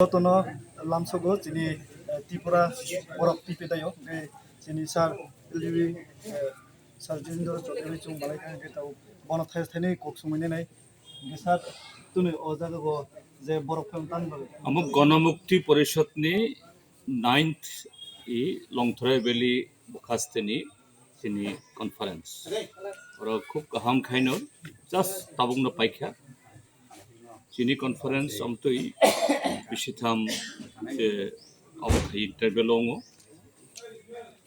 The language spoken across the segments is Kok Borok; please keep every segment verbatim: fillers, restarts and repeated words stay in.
Jotono lamsogo chini, eh, Tripura borok T P dayo, hwnkhe chini sir L D B, eh, sir Jitendra Chaudhary chwng malai kha, hwnkhe tabuk bono thai thaini kok sumui nai nai. Hwnkhe sir, tuni o jaga o je borok phano tang bagwi. Amo Ganamukti Porishad ni ninth i Longthorai Valley bukhasteni chini conference. Oro khub kaham khaino just tabukno paikha. Chini conference amtwi bisitham je abo khai tribal ongo.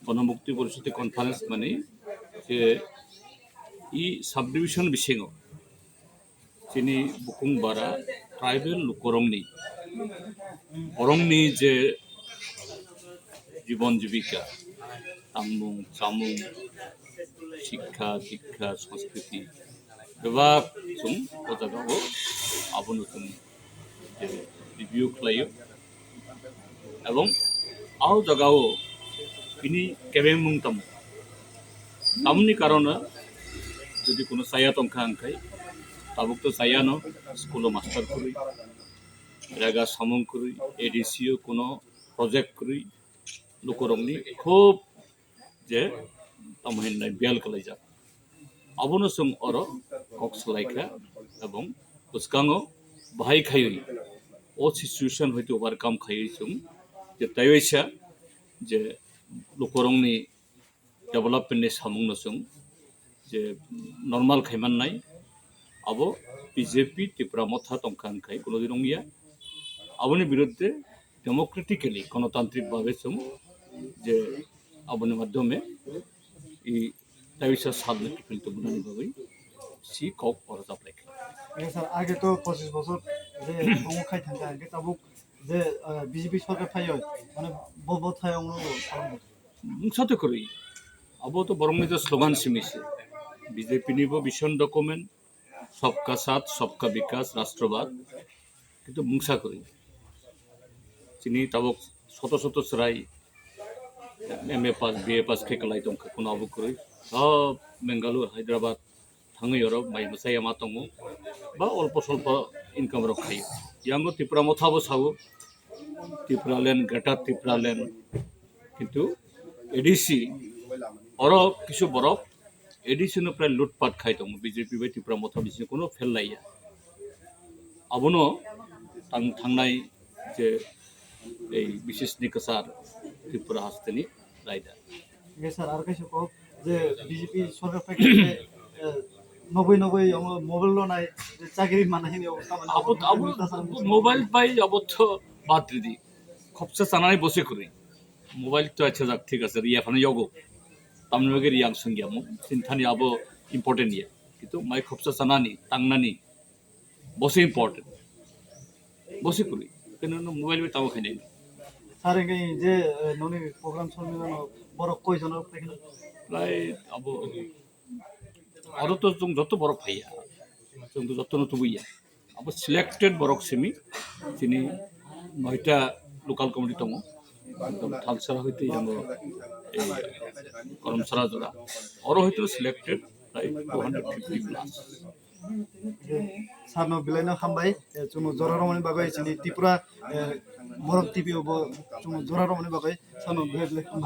Ganamukti Porishad conference mani je i subdivision bisingo chini bukung bara tribal lukorongni, borongni je jibon jibika, tangmung, chamung, sikha, dikha, sanskriti, bebak chwng o jaga o abono chwng je review khlaio. Ebong o jaga o bini kebengmung tamo. Tamoni karone jodi kono chaya tongkha hwnkhe, tabuk to chayano, school o master kwrwi, rega samung kwrwi, A D C o kono project kwrwi, lukurokni khub je tamo hinwi biyal kwlaijak. Abono chwng oro kok salaikha ebong bwskango bahai khaiwi o situation hoite overcome khaiwi chwng je taiwaisa je lukurokni development ni samungno chwng je normal khaimannai, abo B J P Tipra Motha tongkha hwnkhai kuno din wngya. Aboni biruddhe democratically, gonotantrik bhabe chwng je aboni madhyome i taiwisa salni kiphilwi tongmani bagwi si kok oro chaplaikha. Acha sir, age to pochish bochor je omo khai thangkha, hwnkhe tabuk je, eh, B J P sorkar phaiyo, mane bo, bo thai wngno. Mungsa to kwrwi. Abo to borokni je slogan simi se. B J P ni bo vision document, Sabka Saath, Sabka Vikas, Rashtrabad. Kintu mungsa kwrwi. Chini tabuk soto soto chwrai M A pass, B A pass khe kwlai tongkha, kuno abo kwrwi. Sob Bengaluru, Hyderabad, thangwi oro mai mwsai ma tongo, ba olpo solpo income rok khaio. Yango Tipra Motha bo sao, Tipraland, Greater Tipraland, kintu A D C oro kisu borok A D C no prai lutpat khai tongo, B J P bai Tipra Motha bising kuno fel laiya. Abono tang thangnai je ei bises ni kwchar Tripura hasteni raida. Yes sir, ar kaisa kok je B J P sorkar paikha je, eh, nogwi nogwi omo mobile lonai je chakri manna hini obo tamani abo, abo mobile bai abo to bad ridi. Khopsa chanai bose kwrwi. Mobile to acha jak thik ase, riya phano yogo. Tamni bagwi riya ang sungya mo. Sinthani abo important ya. Kintu mai khopsa chanani, tangnani, bose important. Bose kwrwi. Keno no mobile bai tamo khainai. Sir, hwnkhe je, eh, noni program somni no borok koi jono phaikhwna? Prai abo oro to chwng joto borok phaiya. Chwng to joto no tubuya. Abo selected borok simi chini noita local committee tongo. Ekdom Thalsara hoite yango ei Koromsara jora. Oro hoite selected prai two hundred fifty plus. Sir no belai no hambai, eh, chwngno jora romani bagwi chini Tripura, eh, Morok T V o bo chwngno jora romani bagwi sir no belai belai hambai.